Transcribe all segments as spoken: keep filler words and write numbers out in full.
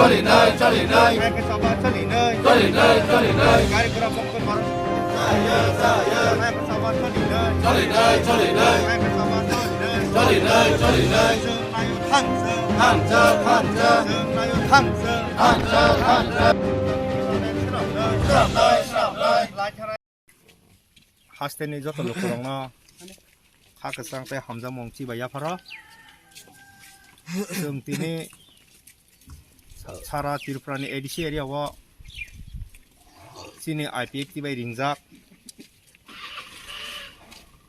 Choli nai, choli nai. Choli nai, choli nai. Choli nai, choli nai. Gari gura bokol bar. Chaya, chaya. Choli nai, choli nai. Choli nai, choli nai. Thansa, thansa, thansa. Thansa, thansa. Hasteni joto lukurokno kha kwchang tei hamjakmung chibai yapharo. Chwng tini sara Tripura ni A D C area o chini I P F T bai ringjak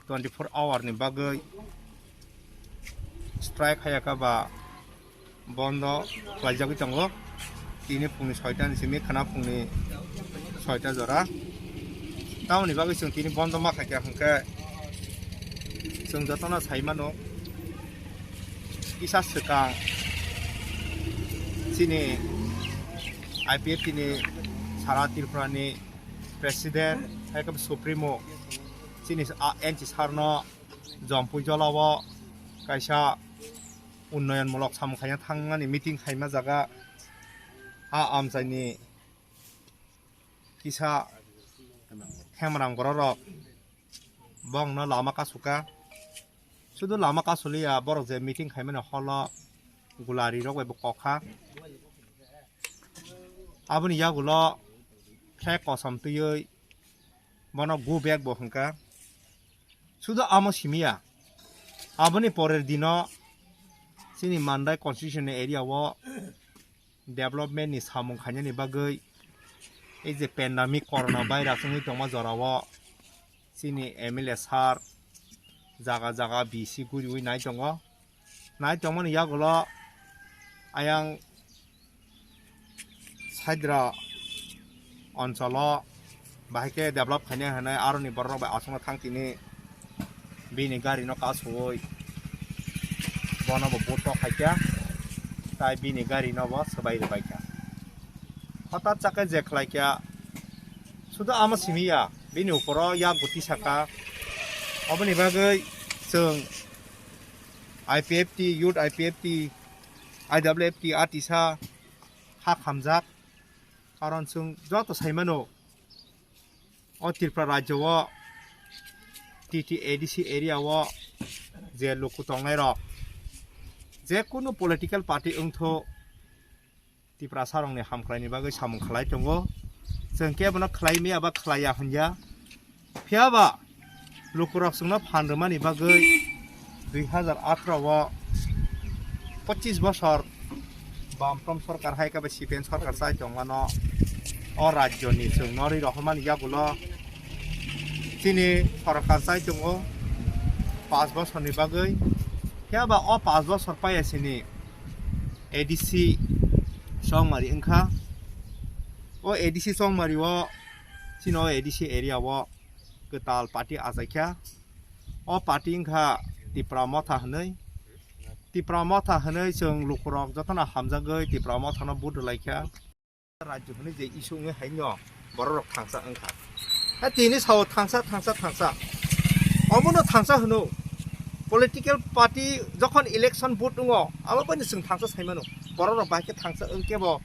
twenty four hour ni bagwi strike hayaka ba bondo khlaijagwi tongo. Tini phungni soita ni simi khana phungni soita jora. Tamoni bagwi chwng tini bondo ma khaikha hwnkhe chwng jotono sai mano kisa swkang chini I P F T ni sara Tripura ni president hai khe supremo chini a N C sir no Jompui jolao kaisa unnoyon mulok samung khaina thangmani meeting khaima jaga a amchaini kisa hemrang bororok bongno lama kasuka. Sudu lama kasuliya, borok je meeting khaimani holo gulari rok bai bo kokha. Aboni yagulo flag kosom twiwi bono go back bo hwnkha. Sudu amo simiya, aboni porer dino chini Mandai constitution ni area o development ni samung khainani bagwi ei je pandemic corona virus wngwi tongma jorao chini M L A sir jaga jaga B C guriwi nai tongo. Nai tongmani yagulo ayang Saidra oncholo bahai khe develop khainai hinwi aroni borok rok bai aswkno thang tini bini gari no kasui bono bo buto khaikha tai bini gari no bo swbai rwbaikha. Hothat chakhe je khlaikha sudu amo simiya bini uporo yak guti saka. Oboni bagwi chwng I P F T, Youth I P F T, I W F T, a tisa ha khamjak. Karon chwng joto saimano, o Tripura rajyo o T T A D C area o je luku tongnai rok, je kunu political party wngtho, Tiprasa rokni hamkhlaini bagwi samung khlai tongo. Chwng kebono khlai maya ba khlaiya hwnya. Phiya ba lukurok chwngno phan rwmani bagwi dui hazar atharo o pochis bosor Bamfront sorkar hai khe ba C P M sorkar chai tongmano o rajyoni chwng norwi rohormani yagulo chini sorkar chai tongo panch bosorni bagwi. Phiya ba o panch bosor paiya sini A D C Chongmari wngkha. O A D C Chongmari o chini o A D C area o kwtal party achaikha. O party wngkha Tipra Motha hwnwi. Tipra Motha hwnwi chwng lukurok jotono hamjagwi Tipra Mothano vote rwlaikha. Rajyo hwnwi je issue wngwi haino borok rok thangsa wngkha. Ha tini sao thangsa, thangsa, thangsa. Omono thangsa hwno. Political party jokhon election vote wngo, abo bani chwng thangsa saimano. Borok rok bai khe thangsa wngkhe bo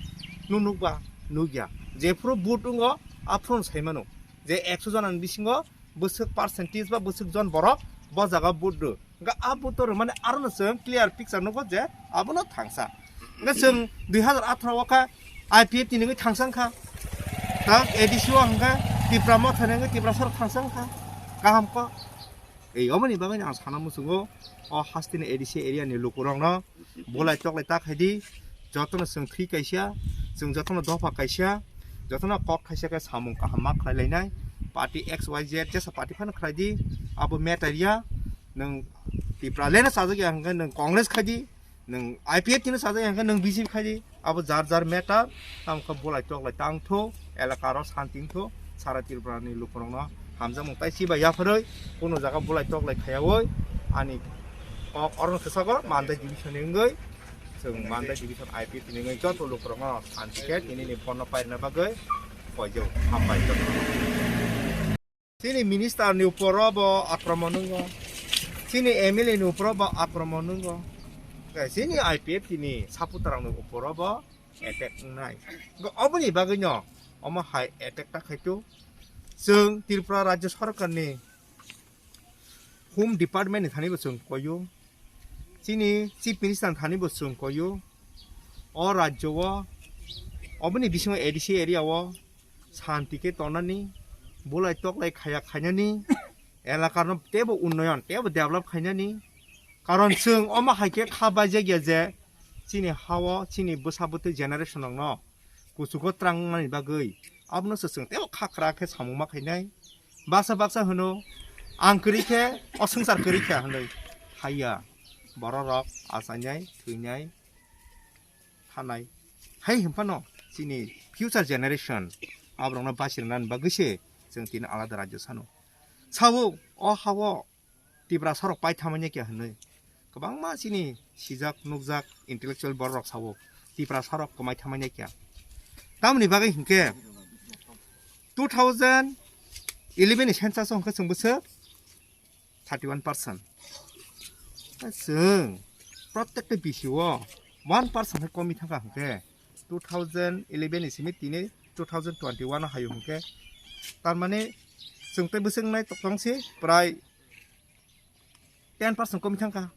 nunukba nukya. Jephuru vote wngo, aphuru saimano. Je ekso jona ni bisingo bwswk percentage ba bwswk jon borok bo jaga vote rw. Hwnkhe a vote rw mani aro no chwng clear picture nugo je abono thangsa. Hwnkhe chwng dui hazar atharo o kha I P F T ni wngwi thangsa wngkha. Ta A D C o hwnkhe Tipra Motha ni wngwi Tiprasa rok thangsa wngkha. Kaham kok. Ei oboni bagwi ang sana muchungo o hasteni A D C area ni lukurokno bolai toklai ta khaidi, jotono chwng thwi kaisa, chwng jotono dopha kaisa, Jotono kok thaisa khe samung kaham ma khlai lainai. Party X Y Z jesa party phano khlai di, abo matter ya. Nwng Tipraland no chajak ya hwnkhe nwng Congress khai di, nwng I P F T no chajak ya hwnkhe nwng B J P khai di. Abo jar jar matter, tamo khe bulai toklai tang tho, elaka ro santi wng tho, sara Tripura ni lukurok no hamjakmung tai chiba yapharwi, kuno jaga bulai toklai khayawoi, ani kok oro no kwchakgo Mandai division ni wngwi, chwng Mandai division I P F T ni wngwi joto lukurok no santi khe tini ni phone no pairina bagwi koijago. Hambai joto. Chini minister ni upor o bo akromon wngo, chini M L A ni upor o bo akromon wngo, tei chini I P F T ni supporter rok ni upor o bo attack wngnai. Oboni bagwi no omo hai attack ta khai tu. Chwng Tripura Rajya Sarkar ni Home Department ni thani bo chwng koio, chini Chief Minister ni thani bo chwng koio. O rajyo o, oboni bisingo A D C area o santi khe tongnani, bulai toklai khaya khainani, elakano teibo unnoyon, teibo develop khainani. Karon chwng omo hai khe kha baijak ya je chini ha o, chini bwsa bwtwi generation rokno kuchugo twrang wngnani bagwi abono se chwng teibo kha kwrak khe samung ma khainai. Baksa baksa hwno, "Ang kwrwi khe, o swngchar kwrwi khe," hwnwi haiya. Bororok achainai, thwinai, thanai. Hai hwnphano chini future generation aborokno bachirwnani bagwi se chwng tini alada rajyo sano. Sao, o ha-o Tiprasa rok paithamani khe hwnwi. Kwbangma chini sijak nukjak intellectual borok rok sao, Tiprasa rok kwmai thamani khe. Tamoni bagwi hinkhe two thousand eleven ni census o hinkhe chwng bwswk thirty one percent. Chwng protekta B C o one percent hai komi thangkha hinkhe two thousand eleven ni simi tini two thousand twenty one o hayo hinkhe. Tamani chwng tei bwswk nai tongsi prai ten percent komi thangkha.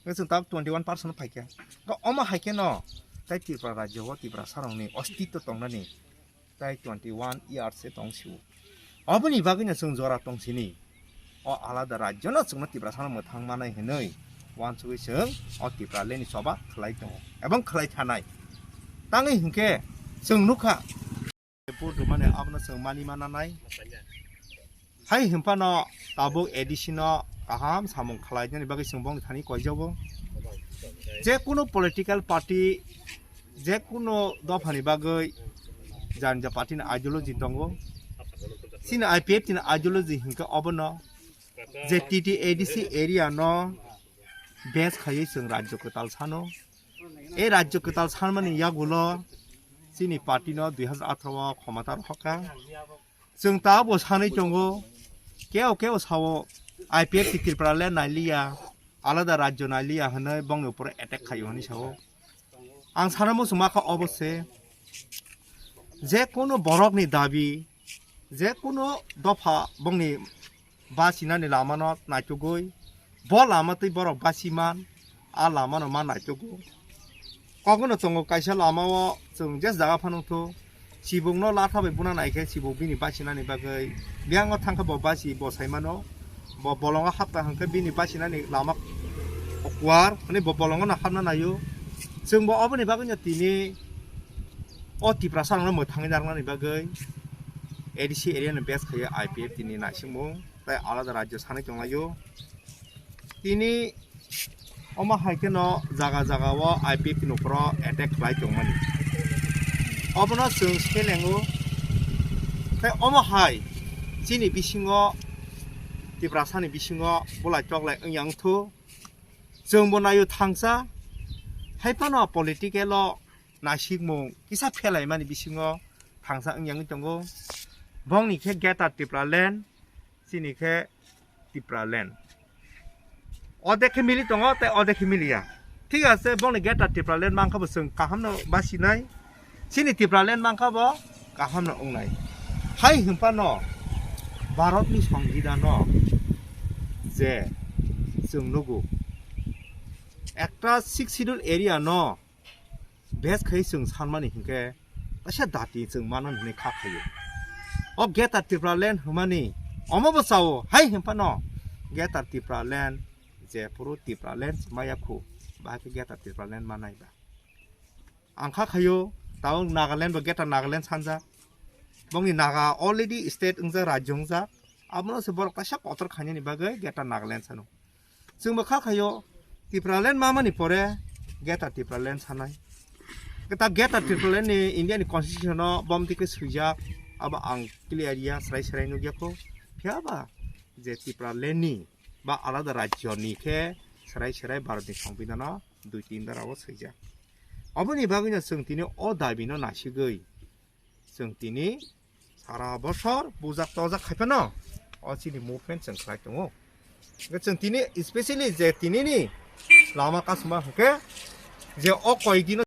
Chwng tabuk twenty one percent phaikha. Omo hai kheno tai Tripura rajyo o Tiprasa rokni ostitto tongnani tai twenty one years se tong sio. Oboni bagwino chwng jora tong sini. O alada rajyono chwngno Tiprasano mwthang manai hwnwi uansugwi chwng o Tipralandni choba khlai tongo ebong khlai thanai. Tangwi hinkhe chwng nukha. Report rwmani abono chwng mani mananai. Hai hwnphano tabuk A D C no kaham samung khlainani bagwi chwng bongni thani koijago. Je kunu political party, je kunu dophani bagwi jani ja party ni ideology tongo. Chini I P F T ni ideology hinkhe obono je T T A D C area no base khaiwi chwng rajyo kwtal sano. E rajyo kwtal sanmani yagulo chini party no dui hazar atharo o khomota rohorkha. Chwng ta bo sanwi tongo, keo keo sao I P F T Tipraland nailiya, alada rajyo nailiya hwnwi bongni upor attack khaio hwnwi sao. Ang sana muchungma kha obo se, je kunu borokni dabi, je kunu dopha bongni bachinani lamano naitugwi, bo lama twi borok bachiman, a lamano ma naitugo. Kogono tongo kaisa lamao chwng je jaga phano thung, chibukno latha bai buna naikhe chibuk bini bachinani bagwi biyango thangkhe bo bachi bo saimano, bo bolongo hapkha hwnkhe bini bachinani lama kuar, hwnwi bo bolongono hapna naio. Chwngbo oboni bagwino tini o Tiprasa rokno mwthangwi narwknani bagwi A D C area ni base khaiwi I P F T ni naisingmung tei alada rajyo sanwi tonglaio. Tini omo hai kheno jaga jaga o I P F T ni uphoro attack khlai tongmani. Obono chwng selengo. Tei omo hai chini bisingo, Tiprasani bisingo bulai toklai wngya wngthu. Chwngbo naio thangsa. Hai phano political o naisikmung kisa phelaimani bisingo thangsa wngya wngwi tongo. Bongni khe Greater Tipraland, chini khe Tipraland. Odek khe mili tongo tei odek khe miliya. Thik ase, bongni Greater Tipraland mankha bo chwng kahamno basinai. Chini Tipraland mankha bo kahamno wngnai. Hai hwnphano Bharatni Songbidan-o je chwng nugo, ekta Sixth Schedule area no base khai chwng sanmani hinkhe kaisa dati chwng mano hinwi kha khaio. O Greater Tipraland hwnmani omo bo chao, hai hwnphano Greater Tipraland, jephuru Tipraland maya khu, bahai khe Greater Tipraland manai ba. Ang kha khaio, tabuk Nagaland bo Greater Nagaland sanjak. Bongni Naga already state wngjak, rajyo wngjak. Abono se borok kaisa kotor khainani bagwi Greater Nagaland sano. Chwngbo kha khaio Tipraland mamani pore Greater Tipraland sanai. Keta Greater Tipraland ni India ni constitution o bom tike swijak, abo ang clear ya, srai srai nukya kho. Phiya ba je Tipraland ni ba alada rajyo ni khe srai srai Bharat ni Songbidan o dui tin dara o swijak. Oboni bagwi no chwng tini o dabi no nasigwi chwng tini sara bosor bujak tojak khai phano o chini movement chwng khlai tongo. Hwnkhe chwng tini specially je tini ni lama kasma hwnkhe je o koi dino